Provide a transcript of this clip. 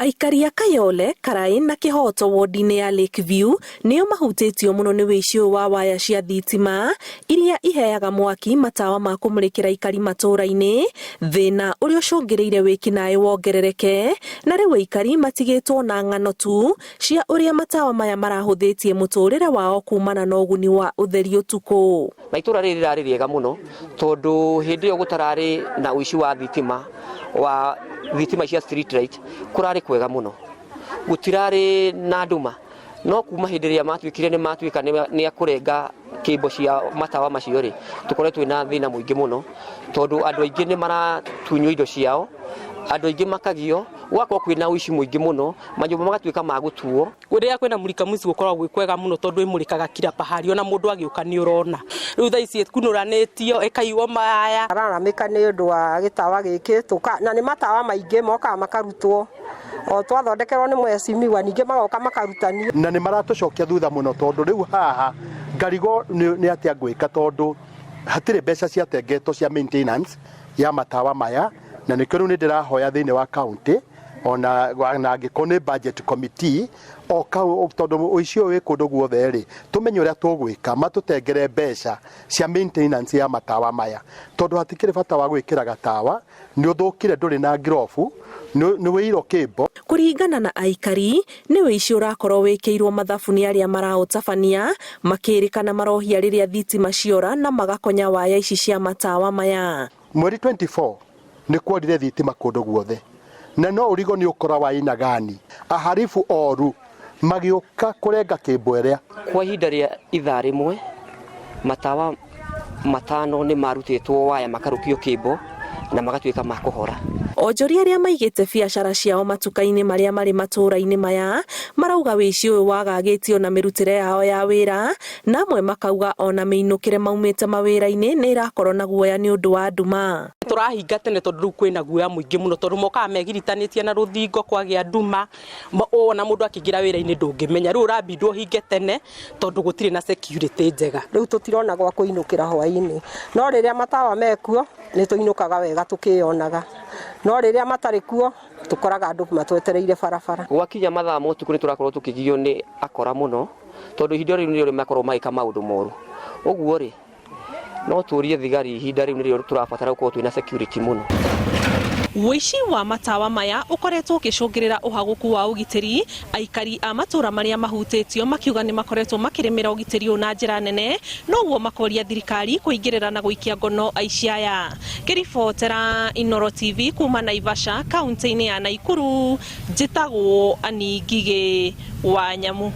Aikari a Kayole, Karaĩ na Kĩhooto wondi-inĩ ya Lake View nĩo mahutĩtio mũno nĩ wĩici ũyũ wa waya cia thitima iria iheaga mwaki matawa ma kũmũrĩkĩra aikari matũũra-inĩ, thĩna ũrĩa ũcũngĩrĩire wĩkinaĩ wongerereke na rĩu aikari matigĩtwo na ng'ano tu cia ũrĩa matawa maya marahũthĩtie mũtũrĩre wao kumana na ũguni wa ũtheri ũtukũ. Na itũra rĩrĩ rĩrarĩ rĩega mũno tondũ hĩndĩ ĩyo gũtararĩ na ũici wa thitima wa thitima cia street light kũrarĩ kwega mũno, gũtirarĩ na nduma. No kuma hĩndĩ ĩrĩa matuĩkire nĩ matuĩka nĩ akũrenga kĩmbo cia matawa macio rĩ, tũkoretwo na thĩna mũingĩ mũno tondũ andũ aingĩ nĩ maratunywo indo ciao, andũ aingĩ makagio, gũgakorwo kwĩna ũici mũingĩ mũno, manyũmba magatuĩka ma gũtuo. Rĩrĩa kwĩna Mulika Mwizi gũkoragwo gwĩ kwega mũno tondũ ĩmũrĩkaga kila pahali ona mũndũ agĩũka nĩ ũrona. Rĩu thaa ici ĩkunũranĩtio ĩkaiywo mawaya. Araramĩka nĩ ũndũ wa gĩtawa gĩkĩ na nĩ matawa maingĩ mokaga makarutwo o twathondekerwo nĩ mheshimiwa ningĩ magoka makarutania. Na nĩ maratũcokia thutha mũno tondũ rĩu haha ngarigo nĩ atĩa ngwĩka tondũ hatirĩ mbeca ciatengetwo cia maintenance ya matawa maya, na nĩkĩo rĩu nĩ ndĩrahoya thĩinĩ wa county ona na angĩkorwo nĩ budget committee o kau, tondũ ũici ũyũ wĩ kũndũ guothe rĩ, tũmenye ũrĩa tũgwĩka matũtengere mbeca cia maintenance ya matawa maya, tondũ hatikĩrĩ bata wa gwĩkĩra gatawa nĩ ũthũkire, ndũrĩ na ngirobu, nĩ wĩirwo kĩmbo. Kũringana na aikari, nĩ wĩici ũrakorwo wĩkĩirwo mathabu nĩ arĩa maraũtabania, makĩrĩkana marohia rĩrĩa thitima ciora na magakonya waya ici cia matawa maya. Mweri 24 nĩ kworire thitima kũndũ guothe, na no ũrigo nĩ ũkora wa aina gani aharibu oru magĩũka kũrenga kĩmbo ĩrĩa. Kwa ihinda rĩa ithaa rĩmwe matawa matano nĩ marutĩtwo waya makarũkio kĩmbo na magatuĩka ma kũhora. Onjoria arĩa maigĩte biacara ciao matuka-inĩ marĩa marĩ matũũra-inĩ maya marauga wĩici ũyũ wagagĩtio na mĩrutĩre yao ya wĩra, na amwe makauga ona mĩinũkĩre maumĩte mawĩra-inĩ nĩ ĩrakorwo na guoya nĩ ũndũ wa nduma. Tũrahinga tene tondũ rĩu kwĩna guoya mũingĩ mũno, tondũ mokaga megiritanĩtie na rũthingo kwagĩa nduma, ona mũndũ akĩingĩra wĩra-inĩ ndũngĩmenya. Rĩu ũrambindwo ũhinge tene tondũ gũtirĩ na security njega. Rĩu tũtirona gwa kũinũkĩra hwaĩ-inĩ, no rĩrĩa matawa mekuo nĩ tũinũkaga wega tũkĩyonaga, no rĩrĩa matarĩ kuo tũkoraga andũ matwetereire barabara. Gwakinya mathaa ma ũtukũ nĩ tũrakorwo tũkĩgio nĩ akora mũno, tondũ ihinda rĩu nĩrĩo makoragwo magĩka maũndũ moru. Ũguo rĩ, no tũrie thigari ihinda rĩu nĩrĩo tũrabatara gũkorwo twĩna security mũno. Wũici wa matawa maya ũkoretwo ũkĩcũngĩrĩra ũhagũku wa ũgitĩri, aikari a matũra marĩa mahutĩtio makiuga nĩ makoretwo makĩrĩmĩra ũgitĩri ũyũ na njĩra nene, noguo makoria thirikari kũingĩrĩra na gũikia ngono aici aya. Ngĩribotera Inooro TV kuma Naivasha, kaunti-inĩ ya Naikuru, njĩtagwo Annie Ngigĩ wa Nyamu.